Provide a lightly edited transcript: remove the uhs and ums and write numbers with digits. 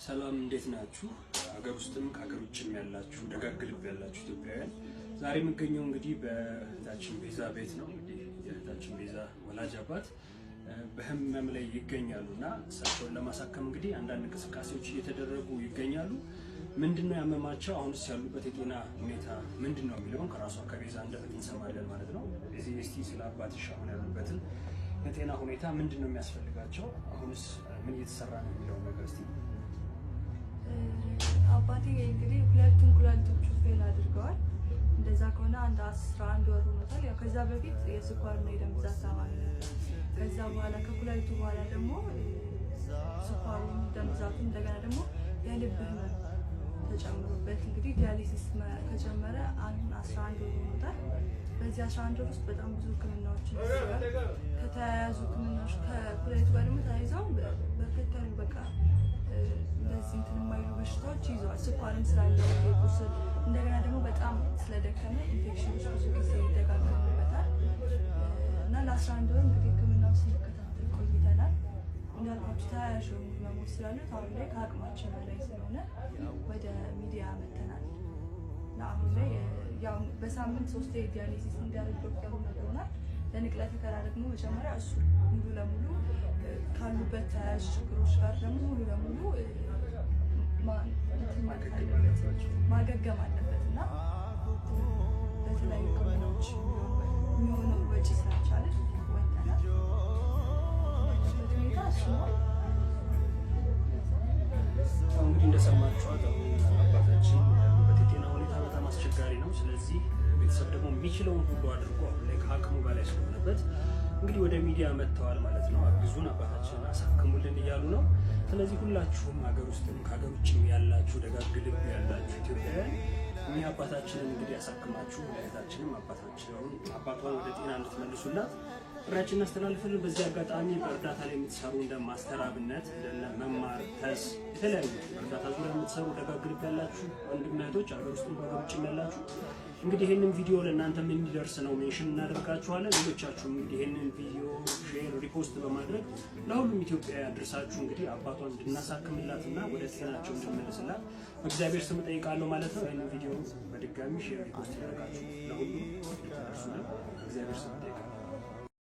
ሰላም እንዴት ናችሁ? ሀገር ውስጥም ከሀገር ውጭም ያላችሁ ደጋግ ልብ ያላችሁ ኢትዮጵያውያን፣ ዛሬ የምገኘው እንግዲህ በእህታችን ቤዛ ቤት ነው። እንግዲህ የእህታችን ቤዛ ወላጅ አባት በህመም ላይ ይገኛሉ እና እሳቸውን ለማሳከም እንግዲህ አንዳንድ እንቅስቃሴዎች እየተደረጉ ይገኛሉ። ምንድን ነው ያመማቸው? አሁንስ ያሉበት የጤና ሁኔታ ምንድን ነው የሚለውን ከራሷ ከቤዛ አንደበት እንሰማለን ማለት ነው። እዚህ እስቲ ስለ አባትሽ አሁን ያሉበትን የጤና ሁኔታ ምንድን ነው የሚያስፈልጋቸው፣ አሁንስ ምን እየተሰራ ነው የሚለውን ነገር እስቲ። አባቴ እንግዲህ ሁለቱን ኩላሊቶቹ fail አድርገዋል። እንደዛ ከሆነ አንድ 11 ወር ሆኖታል። ያው ከዛ በፊት የስኳርና የደም ብዛት ታማሚ ነበር። ከዛ በኋላ ከኩላሊቱ በኋላ ደግሞ ስኳሩን፣ ደም ብዛቱን እንደገና ደግሞ የልብ ህመም ተጨምሮበት እንግዲህ dialysis ከጀመረ አሁን 11 ወር ሆኖታል። በዚህ 11 ወር ውስጥ በጣም ብዙ ህክምናዎችን ወስዷል። ከተያያዙ ህክምናዎች ከኩላሊቱ ጋር ደግሞ ተያይዘው በርከት ያሉ በቃ እንደዚህ እንትን የማይሉ በሽታዎች ይዘዋል። ስኳርም ስላለው ቁስል እንደገና ደግሞ በጣም ስለደከመ ኢንፌክሽኖች ብዙ ጊዜ ይደጋገሙበታል እና ለ11 ወር እንግዲህ ህክምናውን ስንከታተል ቆይተናል። እንዳልኳችሁ ተያያዥ የሆኑ ህመሞች ስላሉት አሁን ላይ ከአቅማችን በላይ ስለሆነ ወደ ሚዲያ መተናል እና አሁን ላይ ያው በሳምንት ሶስቴ dialysis እንዲያደርግ ዶክተሩ ነግሮናል። ለንቅለ ተከላ ደግሞ መጀመሪያ እሱ ሙሉ ለሙሉ ካሉበት ተያያዥ ችግሮች ጋር ደግሞ ሙሉ ለሙሉ እንትን ማለት አለበት፣ ማገገም አለበት እና በተለያዩ ህክምናዎች የሚሆነው ወጪ ስላልቻለ ወጥተናል። ያለበት ሁኔታ እሱ ነው። እንግዲህ እንደሰማችኋት አሁን አባታችን ያሉበት የጤና ሁኔታ በጣም አስቸጋሪ ነው። ስለዚህ ቤተሰብ ደግሞ የሚችለውን ሁሉ አድርጎ አሁን ላይ ከአቅሙ በላይ ስለሆነበት እንግዲህ ወደ ሚዲያ መጥተዋል ማለት ነው። አግዙን፣ አባታችንን አሳክሙልን እያሉ ነው። ስለዚህ ሁላችሁም ሀገር ውስጥም ከሀገር ውጭም ያላችሁ ደጋግ ልብ ያላችሁ ኢትዮጵያውያን እኒህ አባታችንን እንግዲህ ያሳክማችሁ ለእህታችንም አባቷን ወደ ጤና እንድትመልሱላት ጥሪያችንን እናስተላልፋለን። በዚህ አጋጣሚ በእርዳታ ላይ የምትሰሩ እንደ ማስተር አብነት፣ እንደነ መማር ተስ የተለያዩ በእርዳታ ዙሪያ የምትሰሩ ደጋግ ልብ ያላችሁ ወንድም እህቶች ሀገር ውስጥም በሀገር ውጭም ያላችሁ እንግዲህ ይህንን ቪዲዮ ለእናንተም እንዲደርስ ነው mention እናደርጋችኋለን። ሌሎቻችሁም እንግዲህ ይህንን ቪዲዮ share፣ repost በማድረግ ለሁሉም ኢትዮጵያ ያድርሳችሁ። እንግዲህ አባቷን እንድናሳክምላትና ወደ ጤናቸው እንድንመልስላት በእግዚአብሔር ስም እጠይቃለሁ ማለት ነው። ይህንን ቪዲዮ በድጋሚ share፣ repost ያደርጋችሁ ለሁሉም እንድታደርሱልን በእግዚአብሔር ስም እጠይቃለሁ።